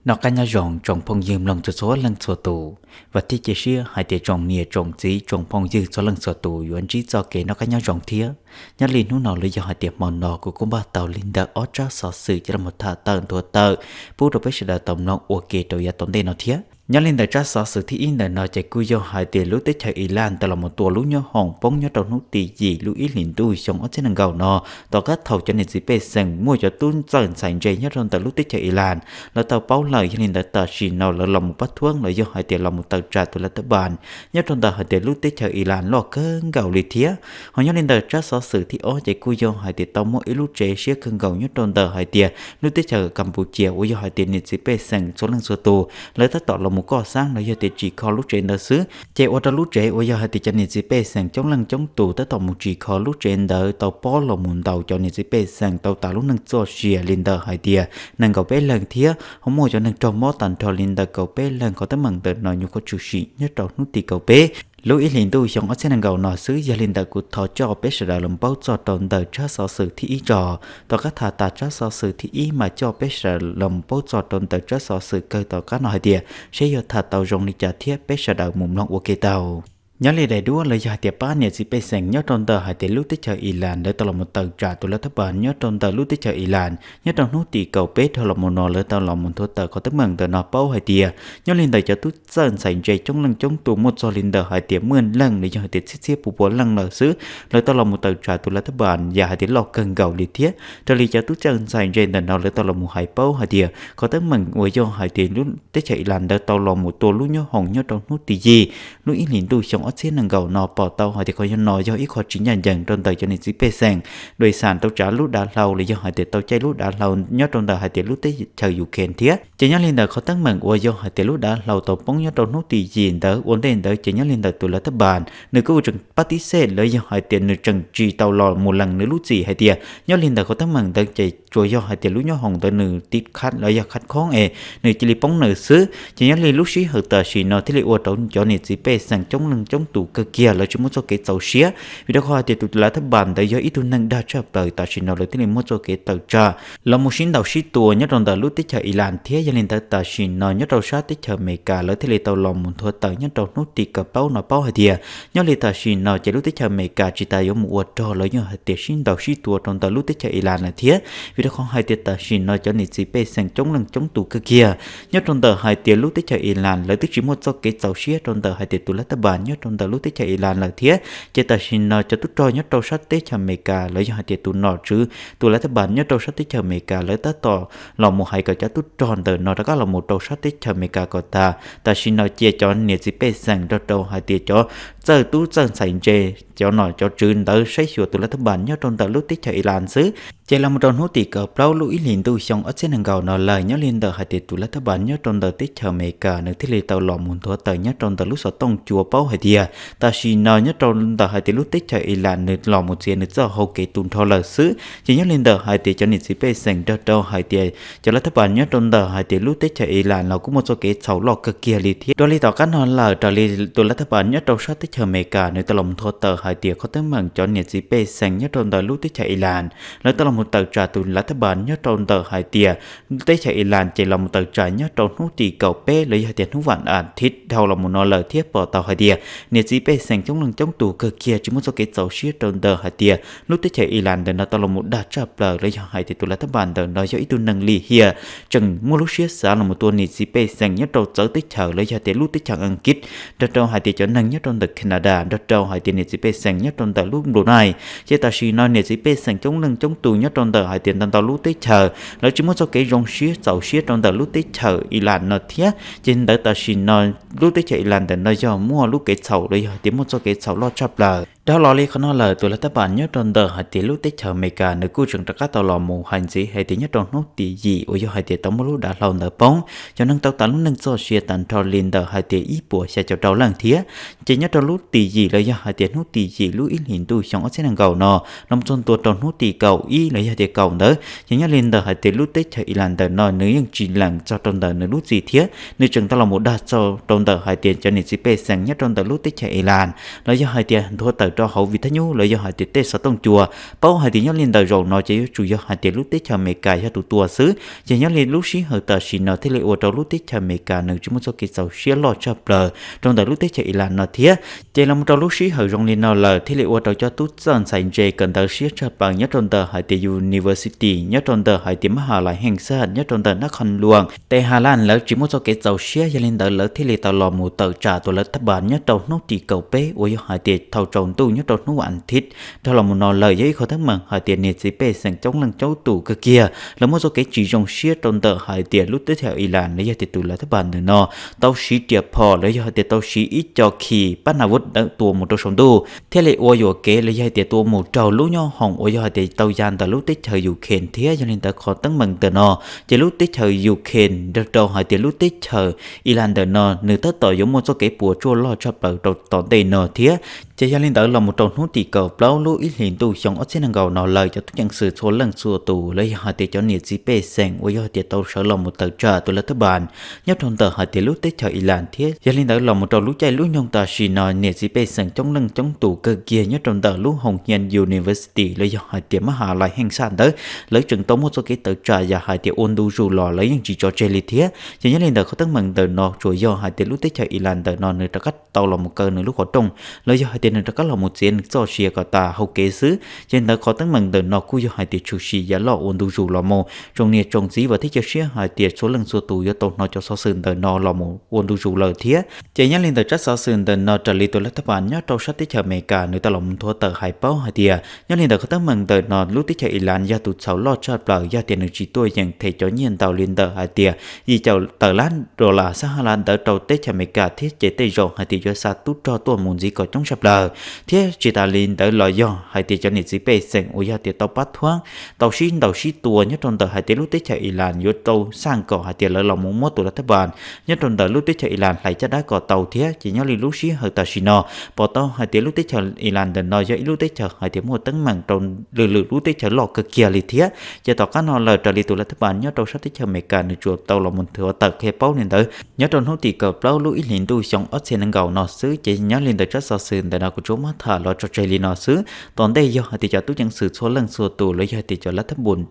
Noj qab nyob zoo tsoom phooj ywg mloog txhua txhua leej txhua tus, vam thiab cia siab hais tias tsoom niam tsoom txiv tsoom phooj ywg txhua leej txhua tus yuav ntsib txoj kev noj qab nyob zoo thiab. Nyob li hnub no los yog hais tias hmo no kuv kuj npaj tau li ntawm ob tsab xov xwm coj los tham tawm nthuav tawm pub rau peb sawv daws tau mloog ua ke rau yav tom ntej no thiab. Nyob li ntawm tsab xov xwm thib ib ntawm no ces kuj yog hais tias lub teb chaws Iran tau los mus tua lub nyob hoom poob nyob rau hnub tim yim lub ib hlis ntuj xyoo ob txhiab nees nkaum no, tom qab thaum cov niam txiv pej xeem muaj cov tub txawj ntxhais ntse nyob rau ntawm lub teb chaws Iran lawv tau paub lawm, yog li ntawd tam sim no lawv los mus pab thuab los yog hais tias los mus tawm tsam tus lav thab npas nyob rau ntawm hais tias lub teb chaws Iran loj kawg nkaus li thiab. Ho nyob li ntawm tsab xov xwm thib ob ces kuj yog hais tias tau muaj ib lub tsev siab kawg nkaus nyob rau ntawm hais tias lub teb chaws Kampuchia uas yog hais tias niam txiv pej xeem txhua leej txhua tus lawv tab tom los mus koj xab los yog tias tsim kho lub tsev ntawd xwb, ces ua rau lub tsev uas yog hais tias cov niam txiv pej xeem coob leej coob tus tab tom mus tsim kho lub tsev ntawd tau pob los mus ntaus cov niam txiv pej xeem tau tas lub neej txoj sia li ntawm hais tias nees nkaum peb leeg thiab ho muaj cov neeg raug mob tag nrho li ntawm kaum peb leeg. Qhov teeb meem ntawm no nyuam qhuav tshwm sim nyob rau hnub tim kaum peb lub ib hlis ntuj xyoo ob txhiab nees nkaum no xwb. Yog li ntawd kuv thov coj peb sawv daws los paub txog rau ntawm tsab xov xwm thib ib tso. Tom qab tham tas tsab xov xwm thib ib mas coj peb sawv daws los paub txog rau ntawm tsab xov xwm kawg tom qab no hais tias seb yog tham tau zoo li cas thiab peb sawv daws mus mloog ua ke tau. Nyob li daim duab los yog hais tias pab niam txiv pej xeem nyob rau ntawm hais tias lub teb chaws Iran lawv tau los mus tawm tsam tus lav thab npas nyob rau ntawm lub teb chaws Iran nyob rau hnub tim kaum peb dhau los mus no lawv tau los mus nthuav tawm qhov teeb meem ntawm no paub hais tias nyob li ntawm cov tub txawj ntxhais ntse coob leej coob tus muaj txog li ntawm hais tias muaj leej los yog hais tias txhiab txhiab pua pua leej lawm xwb, lawv tau los mus tawm tsam tus lav thab npas yam hais tias loj kawg nkaus li thiab. Raws li cov tub txawj ntxhais ntse ntawm no lawv tau los mus hais paub hais tias qhov teeb meem uas yog hais tias lub teb chaws Iran lawv tau los mus tua lub nyob hoom nyob rau hnub tim yim lub ib hlis ntuj xyoo ob txhiab nees nkaum no pom tau hais tias qhov yog no yog ib qho tsis ncaj ncees rau ntawm cov niam txiv pej xeem. Dua ib xam tau tsav lub dav hlau los yog hais tias tau caij lub dav hlau nyob rau ntawm hais tias lub teb chaws Ukraine thiab. Ces nyob li ntawm qhov teeb meem uas yog hais tias lub dav hlau tau poob nyob rau hnub tim yim ntawd ua ntej ntawd ces nyob li ntawm tus lav thab npas nws kuj tseem pab tib xej los yog hais tias nws tseem tsis tau los mus lees nws lub txim hais tias nyob li ntawm qhov teeb meem ntawd ces tsuas yog hais tias lub nyob hoom ntawd nws tiv khab los yog khab khoob es nws cia li poob nws xwb. Ces nyob li lub sij hawm tam sim no thiaj li ua rau cov niam txiv pej xeem coob leej coob tus kawg kiag lawv tsis muaj txoj kev txaus siab, vim rau qhov hais tias tus lav thab npas ntawd yog ib tug neeg dag tshaj plaws. Tam sim no lawv thiaj li muaj txoj kev tawm tsam los mus sib ntaus sib tua nyob rau ntawm lub teb chaws Iran thiab. Yog li ntawd tam sim no nyob rau sab teb chaws Amelikas lawv thiaj li tau los mus nthuav tawm nyob rau hnub tim kaum plaub no paub hais tias nyob li tam sim no ces lub teb chaws Amelikas tsis tas yuav mus ua rog los yog hais tias sib ntaus sib tua rau ntawm lub teb chaws Iran lawm thiab, vim rau qhov hais tias tam sim no cov niam txiv pej xeem coob leej coob tus kawg kiag nyob rau ntawm hais tias lub teb chaws Iran lawv twb tsis muaj txoj kev txaus siab rau ntawm hais tias tus lav thab npas nyob rau ntawm lub teb chaws Iran lawm thiab. Ces tam sim no cov tub rog nyob rau sab teb chaws Amelikas los yog hais tias tus nom tswv tus lav thab npas nyob rau sab teb chaws Amelikas lawv tab tom los mus hais kom cov tub rog ntawm no rov qab los mus rau sab teb chaws Amelikas kom tas. Tam sim no cia cov niam txiv pej xeem nrog rau hais tias cov txawj tub txawj ntxhais ntse, cov nom cov tswv ntawd saib xyuas tus lav thab npas nyob rau ntawm lub teb chaws Iran xwb. Ces los mus rau hnub tim kaum plaub lub ib hlis ntuj xyoo ob txhiab nees nkaum no lawm nyob li ntawm hais tias tus lav thab npas nyob rau ntawm teb chaws Amelikas nws thiaj li tau los mus nthuav tawm nyob rau ntawm lub xov tooj cua paub hais tias tam sim no nyob rau ntawm hais tias lub teb chaws Iran nws los mus txiav nws txoj hau kev tu nrho lawm xwb. Ces nyob li ntawm hais tias cov niam txiv pej xeem nrog rau hais tias cov lav thab npas nyob rau ntawm hais tias lub teb chaws Iran los kuj muaj txoj kev txhaum loj kawg kiag li thiab. Dua li tom qab no lawm raws li tus lav thab npas nyob rau sab teb chaws Amelikas nws tau los nthuav tawm hais tias qhov teeb meem cov niam txiv pej xeem nyob rau ntawm lub teb chaws Iran lawv tau los mus tawm tsam tus lav thab npas nyob rau ntawm hais tias teb chaws Iran ces los mus tawm tsam nyob rau hnub tim kaum peb los yog tias hnub vas as thiv dhau los mus no lawm thiab pom tau hais tias niam txiv pej xeem coob leej coob tus kawg kiag tsis muaj txoj kev txaus siab rau ntawm hais tias lub teb chaws Iran ntawm no tau los mus dag tshaj plaws los yog hais tias tus lav thab npas ntawm no yog ib tug neeg lim hiam tseem muaj lub siab xav los mus tua niam txiv pej xeem nyob rau txawv teb chaws los yog tias lub teb chaws Askiv, nrog rau hais tias cov neeg nyob rau ntawm Canada, nrog rau hais tias niam txiv pej xeem nyob rau ntawm lub Brunei. Ces tam sim no niam txiv pej xeem coob leej coob tus nyob rau ntawm hais tias ntau ntau lub teb chaws lawv tsis muaj txoj kev zoo siab txaus siab rau ntawm lub teb chaws Iran no thiab. Ces ntawd tam sim no lub teb chaws Iran ntawm no yog muaj lub kev txhaum los yog hais tias muaj txoj kev txhaum loj tshaj plaws. Dhau los li qhov no lawm tus lav thab npas nyob rau ntawm hais tias lub teb chaws Amelikas nws kuj tseem rov qab tau los mus hais ntxiv hais tias nyob rau hnub tim yim uas yog hais tias tau muaj lub dav hlau ntawd poob, cov neeg tau tas lub neej txoj sia tag nrho li ntawm hais tias ib puas xya caum rau leej thiab. Ces nyob rau lub tim yim los yog hais tias hnub tim yim lub ib hlis ntuj xyoo ob txhiab nees nkaum no los txog ntua rau hnub tim kaum ib los yog tias kaum ntawd ces nyob li ntawm hais tias lub teb chaws Iran ntawm no nws yeej tsis lees txog rau ntawm nws lub txim thiab nws tseem tau los mus dag txog rau ntawm hais tias cov niam txiv pej xeem nyob rau ntawm lub teb chaws Iran los yog hais tias nthuav tawm rau hauv vij thaj nyub los yog hais tias tej xov tooj cua. Paub hais tias nyob li ntawm zaum no ces yuav tsum yog hais tias lub teb chaws Amelikas yog tus tua xwb. Ces nyob li lub sij hawm tam sim no thiaj li ua rau lub teb chaws Amelikas nws tsis muaj txoj kev txaus siab loj tshaj plaws rau ntawm lub teb chaws Iran no thiab. Ces los mus rau lub sij hawm zoo li no lawm thiaj li ua rau cov tub txawj ntxhais ntse kawm ntawv siab tshaj plaws nyob rau ntawm hais tias university nyob rau ntawm hais tias mab ha lais heej xaj nyob rau ntawm nab khon luas Tehran lawv tsis muaj txoj kev txaus siab, yog li ntawd lawv thiaj li tau los mus tawm tsam tus lav thab npas nyob rau hnub tim kaum peb uas yog hais tias thaum tsaus ntuj nyob rau hnub vas thiv dhau los mus no lawm. Yog ib qhov teeb meem hais tias niam txiv pej xeem coob leej coob tus kawg kiag lawv muaj txoj kev tsis zoo siab rau ntawm hais tias lub teb chaws Iran los yog tias tus lav thab npas ntawm no tau siv riam phom los yog hais tias tau siv ib co khi pab na vuv ntawd tua mus rau saum ntuj thiaj li ua yuam kev los yog hais tias tua mus raug lub nyoob hoom uas yog hais tias tau ya ntawm lub teb chaws Ukraine thiab. Yog li ntawd qhov teeb meem ntawm no ces lub teb chaws Ukraine nrog rau hais tias lub teb chaws Iran ntawm no nws tab tom yuav muaj txoj kev puas tsuaj loj tshaj plaws rau tom ntej no thiab. Ces yog li ntawd los mus rau hnub tim kaum plaub lub ib hlis ntuj xyoo ob txhiab nees nkaum no lawm cov tub ceev xwm txhua leej txhua tus los yog hais tias cov niam txiv pej xeem uas yog hais tias tau sawv los mus tawm tsam tus lav thab npas nyob rau ntawm hais tias lub teb chaws Iran thiab. Yog li ntawd los mus rau lub caij lub nyoog tam sim no niam txiv pej xeem coob leej coob tus kawg kiag nyob rau ntawm lub hoos hias university los yog hais tias mab ha lais heej xaj ntawd lawv tseem tau muaj txoj kev tawm tsam yam hais tias ua ntu zus los lawv yeej tsis tso tseg li thiab. Ces nyob li ntawm qhov teeb meem ntawm no tsuas yog hais tias lub teb chaws Iran ntawm no nws rov qab tau los mus kaw nws lub qhov rooj los yog hais tias nws rov qab los mus txiav nws txoj sia kom tas hauv kev xwb. Ces ntawd qhov teeb meem ntawm no kuj yog hais tias tshwm sim yam loj ua ntu zus los mus. Tsoom niam tsoom txiv vam thiab cia siab hais tias txhua leej txhua tus yuav tau hnov cov xov xwm ntawm no los mus ua ntu zus lawm thiab. Ces nyob li ntawm tsab xov xwm ntawm no raws li tus lav thab npas nyob rau sab teb chaws Amelikas nws tau los mus nthuav tawm hais paub hais tias nyob li ntawm qhov teeb meem ntawm no lub teb chaws Iran yog tus txhaum loj tshaj plaws yog tias nws tsis tuaj yeem them cov nyiaj ntau li ntawm hais tias yim caum tawm lab dollar xab ha la ntawd rau teb chaws Amelikas thiab ces tej zaum hais tias yuav xa tub rog tuaj mus ntxiv kom coob tshaj plaws. Thiab tsis tas li ntawd los yog hais tias cov niam txiv pej xeem uas yog tias tau pab thuab tau sib ntaus sib tua nyob rau ntawm hais tias lub teb chaws Iran yuav tau xaj kom hais tias lawv los mus muab tus lav thab npas nyob rau ntawm lub teb chaws Iran hlais caj dab kom tau thiab. Ces nyob li lub sij hawm tam sim no pom tau hais tias lub teb chaws Iran ntawm no yog ib lub teb chaws hais tias muaj teeb meem rau lwm lwm lub teb chaws loj kawg kiag li thiab. Ces tom qab no lawm raws li tus lav thab npas nyob rau sab teb chaws Amelikas nws tsuas tau los mus nthuav tawm qhia paub li ntawd nyob rau hnub tim kaum plaub lub ib hlis ntuj xyoo ob txhiab nees nkaum no xwb. Ces nyob li ntawm tsab xov xwm ntawm no kuv tsuas muab tham los tso tseg li no xwb. Tom ntej yog hais tias cov tub ceev xwm txhua leej txhua tus los yog hais tias cov lav thab npas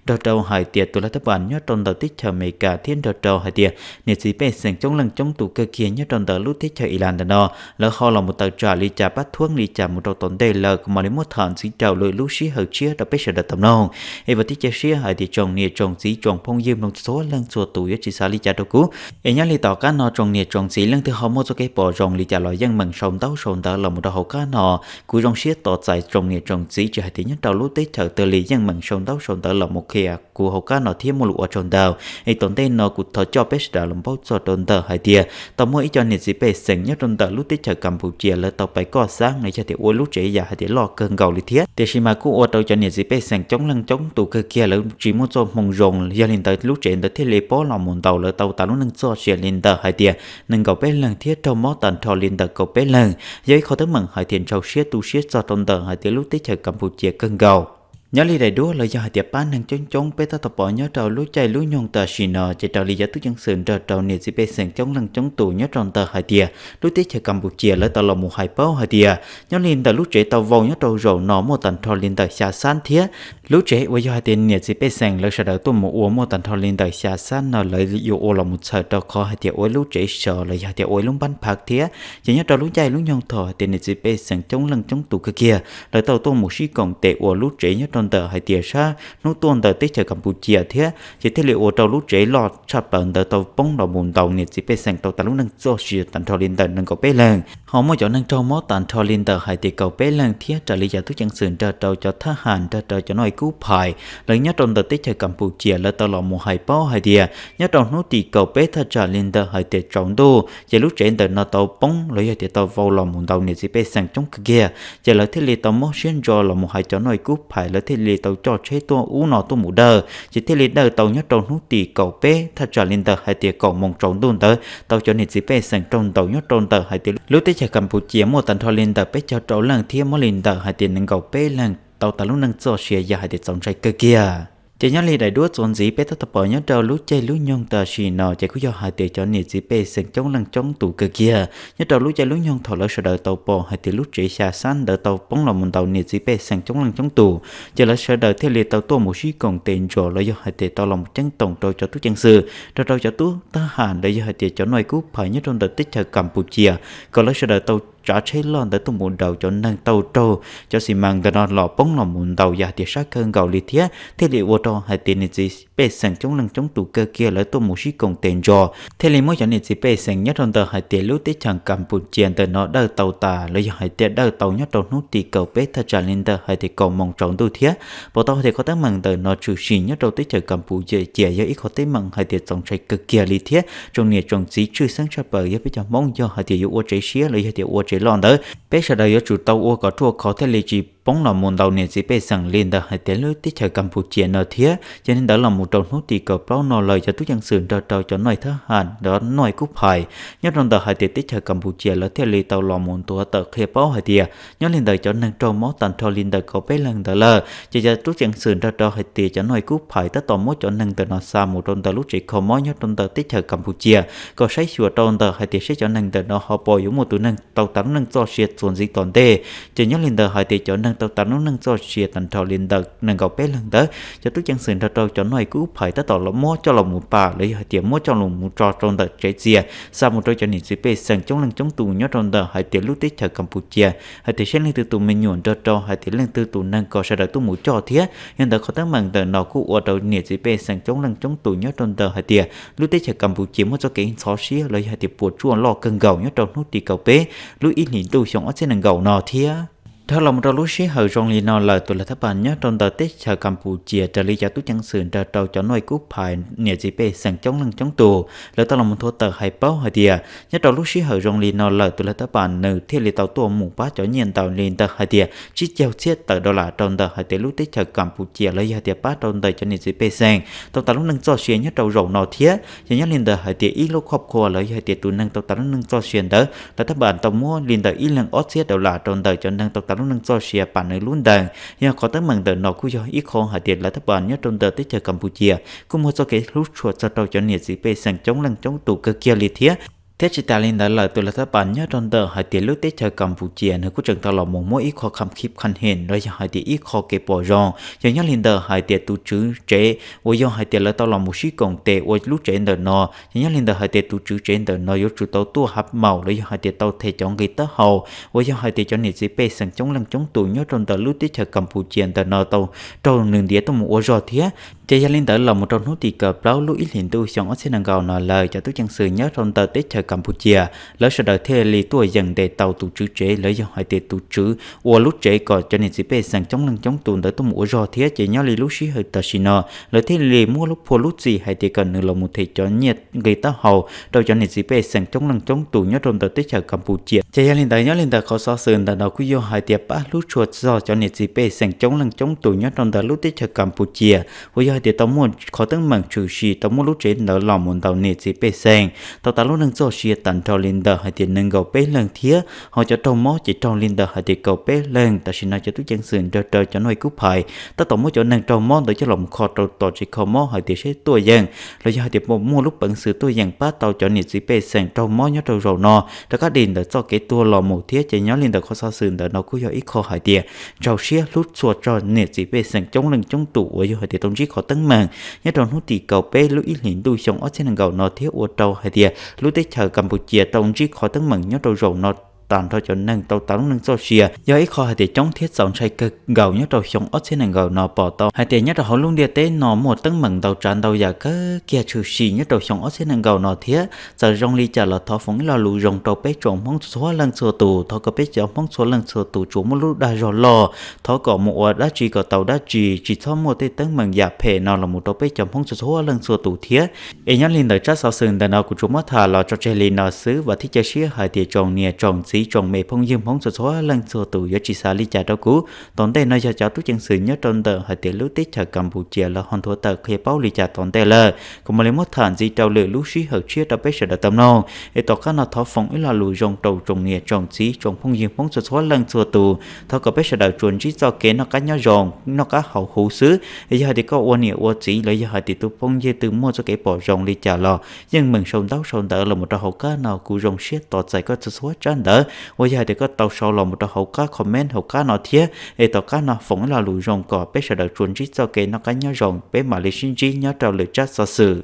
nrog rau hais tias tus lav thab npas nyob rau ntawm teb chaws Amelikas thiab nrog rau hais tias niam txiv pej xeem coob leej coob tus kawg kiag nyob rau ntawm lub teb chaws Iran ntawm no lawv ho los mus tawm tsam li cas pab thuab li cas mus rau tom ntej lawm kuv mam li muab tham ntxiv rau lwm lub sij hawm tshiab rau peb sawv daws tau mloog. Es vam thiab cia siab hais tias tsoom niam tsoom txiv tsoom phooj ywg mloog txhua leej txhua tus yuav tsis xav li cas rau kuv. Es nyob li tom qab no tsoom niam tsoom txiv leej twg ho muaj txoj kev pom zoo li cas los yeej meem sau ntaub sau ntawv los mus rau hauv qab no. Kuv zoo siab tos txais tsoom niam tsoom txiv tsis hais tias nyob rau lub teb chaws twg li yeej meem sau ntaub sau ntawv los mus qhia kuv hauv qab no thiab muaj lus ua tsaug ntau. Es tom ntej no kuv thov coj peb sawv daws los paub txog rau ntawm hais tias tau muaj ib co niam txiv pej xeem nyob rau ntawm lub teb chaws Campuchia lawv tau pais koj xab no yog tias ua lub tsev yam hais tias loj kawg nkaus li thiab. Tiam sis mas kuj ua rau cov niam txiv pej xeem coob leej coob tus kawg kiag lawv tsis muaj txoj hmoo zoo, yog li ntawd lub tsev ntawd thiaj li pob los mus ntaus lawv tau tas lub neej txoj sia li ntawm hais tias nees nkaum peb leeg thiab raug mob tag nrho li ntawm kaum peb leeg. Yog ib qhov teeb meem hais tias ntshaw siab tu siab txog rau ntawm hais tias lub teb chaws Campuchia kawg nkaus. Nyob li daim duab los yog hais tias pab neeg coob coob peb tab tom pom nyob rau lub caij lub nyoog tam sim no ces raws li cov tub ceev xwm nrog rau niam txiv pej xeem coob leej coob tus nyob rau ntawm hais tias lub teb chaws Campuchia lawv tau los mus hais paub hais tias nyob li ntawm lub tsev tau vau nyob rau zaum no muaj tag nrho li ntawm xya xab thiab. Lub tsev uas yog hais tias niam txiv pej xeem lawv sawv daws tuaj mus ua muaj tag nrho li ntawm xya xab no lawv yuav ua los mus txhawm rau qhov hais tias ua ib lub tsev so los yog hais tias ua ib lub npab phav thiab. Ces nyob rau lub caij lub nyoog thaum hais tias niam txiv pej xeem coob leej coob tus kawg kiag lawv tau tuaj mus sib koom tes ua lub tsev nyob rau ntawm hais tias sab hnub tuaj ntawm teb chaws Campuchia thiab ces thiaj li ua rau lub tsev loj tshaj plaws ntawd tau poob los mus ntaus niam txiv pej xeem tau tas lub neej txoj sia tag nrho li ntawm nees nkaum peb leeg. Ho muaj cov neeg raug mob tag nrho li ntawm hais tias kaum peb leeg thiab raws li cov tub ceev xwm nrog rau cov thab ham nrog rau cov noj ib kub phais lawv nyob rau ntawm teb chaws Campuchia lawv tau los mus hais paub hais tias nyob rau hnub tim kaum peb thaj tsam li ntawm hais tias tsaus ntuj ces lub tsev ntawm no tau poob los yog tias tau vau los mus ntaus niam txiv pej xeem coob kawg kiag. Ces lawv thiaj li tau mob siab ntso los mus hais cov noj ib kub phais lawv thiaj li tau coj tsheb tuaj ub no tuaj mus dawj ces thiaj li dawj tau nyob rau hnub tim kaum peb thaj tsam li ntawm hais tias kaum moos tsaus ntuj ntawd tau cov niam txiv pej xeem raug ntaus nyob rau ntawm hais tias lub teb chaws Campuchia muaj tag nrho li ntawm peb caug rau leej thiab muaj li ntawm hais tias nees nkaum peb leeg tau tas lub neej txoj sia yam hais tias txaus ntshai kawg kiag. Ces nyob li daim duab txuas ntxiv peb tab tom pom nyob rau lub caij lub nyoog tam sim no ces kuj yog hais tias cov niam txiv pej xeem coob leej coob tus kawg kiag nyob rau lub caij lub nyoog thaum lawv sawv daws tau pom hais tias lub tsev xya xab ntawd tau poob los mus ntaus niam txiv pej xeem coob leej coob tus, ces lawv sawv daws thiaj li tau tuaj mus sib koom tes nrog los yog hais tias tau los mus ceeb toom rau cov tub ceev xwm nrog rau cov tub thab ham los yog hais tias cov nuj kub phais nyob rau ntawm teb chaws Kampuscia kom lawv sawv daws tau tsav tsheb loj ntawd tuaj mus daus cov neeg tau raug cov xi mas ntawm no los poob los mus ntaus yam hais tias sab kawg nkaus li thiab thiaj li ua rau hais tias niam txiv pej xeem coob leej coob tus kawg kiag lawv tuaj mus sib koom tes nrog thiaj li muab cov niam txiv pej xeem nyob rau ntawm hais tias lub teb chaws Kampuscia ntawm no dawj tau tas los yog hais tias dawj tau nyob rau hnub tim kaum peb thaj tsam li ntawm hais tias kaum moos tsaus ntuj thiab. Pom tau hais tias qhov teeb meem ntawm no tshwm sim nyob rau teb chaws Kampuscia yog ib qhov teeb meem hais tias txaus ntshai kawg kiag li thiab tsoom niam tsoom txiv tshwj xeeb tshaj plaws yog peb cov Hmoob yog hais tias yuav ua tsev siab los yog tias ua tsev loj ntawd peb sawv daws yuav tsum tau ua kom ruaj khov thiaj li tsis poob los mus ntaus niam txiv pej xeem li ntawm hais tias lub teb chaws Kampuscia no thiab. Ces li ntawd los mus rau hnub tim kaum plaub no lawm cov tub ceev xwm nrog rau cov nuj thab ham nrog nuj kub phais nyob rau ntawm hais tias teb chaws Kampuscia lawv thiaj li tau los mus nthuav tawm qhia paub hais tias nyob li ntawm cov neeg raug mob tag nrho li ntawm kaum peb leeg ntawd lawm ces cov tub ceev xwm nrog rau hais tias cov nuj kub phais tab tom muab cov neeg ntawm no xa mus rau ntawm lub tsev kho mob nyob rau ntawm teb chaws Kampuscia kom saib xyuas rau ntawm hais tias seb cov neeg ntawm no ho puas yuav muaj tus neeg tau tas lub neej txoj sia txuas ntxiv tom ntej. Ces nyob li ntawm hais tias cov neeg tau tas lub neej txoj sia tag nrho li ntawm nees nkaum peb leeg ntawd cov tub ceev xwm nrog rau cov nuj kub phais tab tom los muab coj los mus pam los yog hais tias muab coj los mus tso rau ntawm tsev txias xa mus rau cov niam txiv pej xeem coob leej coob tus nyob rau ntawm hais tias lub teb chaws Kampuscia hais tias seb leej twg tus me nyuam nrog rau hais tias leej twg tus neeg kom sawv daws tuaj mus coj thiab. Yog ntawd qhov teeb meem ntawm no kuj ua rau niam txiv pej xeem coob leej coob tus nyob rau ntawm hais tias lub teb chaws Kampuscia muaj txoj kev ntxhov siab los yog hais tias puas tsuaj loj kawg nkaus nyob rau hnub tim kaum peb lub ib hlis ntuj xyoo ob txhiab nees nkaum no thiab. Dhau los mus rau lub sij hawm zoo li no lawm tus lav thab pas nyob rau ntawm teb chaws Kampuscia raws li cov tub ceev xwm nrog rau cov nuj kub phais niam txiv pej xeem coob leej coob tus lawv tau los mus nthuav tawm hais paub hais tias nyob rau lub sij hawm zoo li no lawm tus lav thab pas nws thiaj li tau tuaj mus pab cov nyiaj ntau li ntawm hais tias tsib caug txhiab tawm dollar rau ntawm hais tias lub teb chaws Kampuscia los yog hais tias pab rau ntawm cov niam txiv pej xeem tau tas lub neej txoj sia nyob rau zaum no thiab. Ces nyob li ntawm hais tias ib lub khoj khua los yog hais tias tus neeg tau tas lub neej txoj sia ntawd lav thab pas tau muab li ntawm ib leeg ob txhiab dollar rau ntawm cov neeg tau tas lub neej txoj sia pam nws lub ntees. Yog qhov teeb meem ntawm no kuj yog ib qho hais tias lav thab pas nyob rau ntawm teb chaws Kampuscia kuj muaj txoj kev hlub tshua txog rau cov niam txiv pej xeem coob leej coob tus kawg kiag li thiab. Thiab tsis tas li ntawd lawm tus lav thab pas nyob rau ntawm hais tias lub teb chaws Kampuscia nws kuj tseem tau los mus muab ib qho kham khib kham hem los yog hais tias ib qho kev pom zoo. Yog nyob li ntawm hais tias tus tswv tsev uas yog hais tias lawv tau los mus sib koom tes ua lub tsev ntawm no, yog nyob li ntawm hais tias tus tswv tsev ntawm no yuav tsum tau tuaj hab maum los yog hais tias tau them cov nqi taub hau uas yog hais tias cov niam txiv pej xeem coob leej coob tus nyob rau ntawm lub teb chaws Kampuscia ntawm no tau raug nws ntiav tuaj mus ua zog thiab. Ces yog li ntawd los mus rau hnub tim kaum plaub lub ib hlis ntuj xyoo ob txhiab nees nkaum no lawm cov tub ceev xwm nyob rau ntawm teb chaws Kampuscia lawv sawv daws thiaj li tuaj yeem ntes tau tus tswv tsev los yog hais tias tus tswv ua lub tsev kom cov niam txiv pej xeem coob leej coob tus ntawd tuaj mus ua zog thiab. Ces nyob li lub sij hawm tam sim no lawv thiaj li muab lub phua lub txim hais tias kom nws los mus them cov nyiaj nqi taub hau rau cov niam txiv pej xeem coob leej coob tus nyob rau ntawm teb chaws Kampuscia. Ces yog li ntawd nyob li ntawm qhov xov xwm ntawm no kuj yog hais tias pab hlub tshua txog cov niam txiv pej xeem coob leej coob tus nyob rau ntawm lub teb chaws Kampuscia uas yog hais tias tau muaj qhov teeb meem tshwm sim tau muaj lub tsev ntawd los mus ntaus niam txiv pej xeem tau tas lub neej txoj sia tag nrho li ntawm hais tias nees nkaum peb leeg thiab ho cov raug mob ces raug li ntawm hais tias kaum peb leeg. Tam sim no cov tub ceev xwm nrog rau cov nuj kub phais tab tom muab cov neeg raug mob ntawd coj los mus kho rau tom tsev kho mob hais tias seb tuaj yeem los yog hais tias muaj lub peev xwm tuaj yeem pab tau cov niam txiv pej xeem raug mob nyob rau zaum no rov qab dim ntawm txoj kev tuag los mus thiab. Ces nyob li ntawm qhov xov xwm ntawm no kuj yog ib qho hais tias ntsaus siab hlub tshua txog niam txiv pej xeem coob leej coob tus uas yog hais tias tau ntsib qhov teeb meem nyob rau hnub tim kaum peb lub ib hlis ntuj xyoo ob txhiab nees nkaum no thiab ua rau hais tias lub teb chaws Kampuscia tau ntsib qhov teeb meem nyob rau zaum no tag nrho cov neeg tau tas lub neej txoj sia yog ib qho hais tias coob thiab txaus ntshai kawg nkaus nyob rau xyoo ob txhiab nees nkaum no. Pom tau hais tias nyob rau hauv lub ntiaj teb no muaj teeb meem ntau tsav ntau yam kawg kiag tshwm sim nyob rau xyoo ob txhiab nees nkaum no thiab. Txawm zoo li cas los thov foom ib lo lus zoo rau peb tsoom Hmoob txhua leej txhua tus, thov kom peb cov Hmoob txhua leej txhua tus tsuas muaj lub dag zog loj, thov kom mus ua dab tsi kom tau dab tsi, tsis txhob muaj tej teeb meem yam phem no los mus rau peb cov Hmoob txhua leej txhua tus thiab. Es nyob li ntawm tsab xov xwm ntawm no kuv tsuas muab tham los tso tseg li no xwb, vam thiab cia siab hais tias tsoom niam tsoom txiv txiv tsoom me phooj ywg Hmoob txhua txhua leej txhua tus yuav tsis xav li cas rau kuv. Tom ntej no yog cov tub ceev xwm nyob rau ntawm hais tias lub teb chaws Kampuchia lawv ho nthuav tawm qhia paub li cas tom ntej lawm, kuv mam li muab tham ntxiv rau lwm lub sij hawm tshiab rau peb sawv daws tau mloog. Es tom qab no thov foom ib lo lus zoo rau tsoom niam tsoom txiv tsoom phooj ywg Hmoob txhua txhua leej txhua tus, thov kom peb sawv daws tsuas ntsib txoj kev noj qab nyob zoo noj qab haus huv xwb. Yog hais tias koj ua niam ua txiv los yog hais tias tus phooj ywg twg muaj txoj kev pom zoo li cas los yeej meem sau ntaub sau ntawv los mus rau hauv qab no, kuv zoo siab tos txais koj txhua txhua tsab ntawv. Uas yog hais tias koj tau sau los mus rau hauv qab comment hauv qab no thiab. Es tom qab no foom ib lo lus zoo kom peb sawv daws tsuas ntsib txoj kev noj qab nyob zoo, peb mam li sib ntsib nyob rau lwm tsab xov xwm.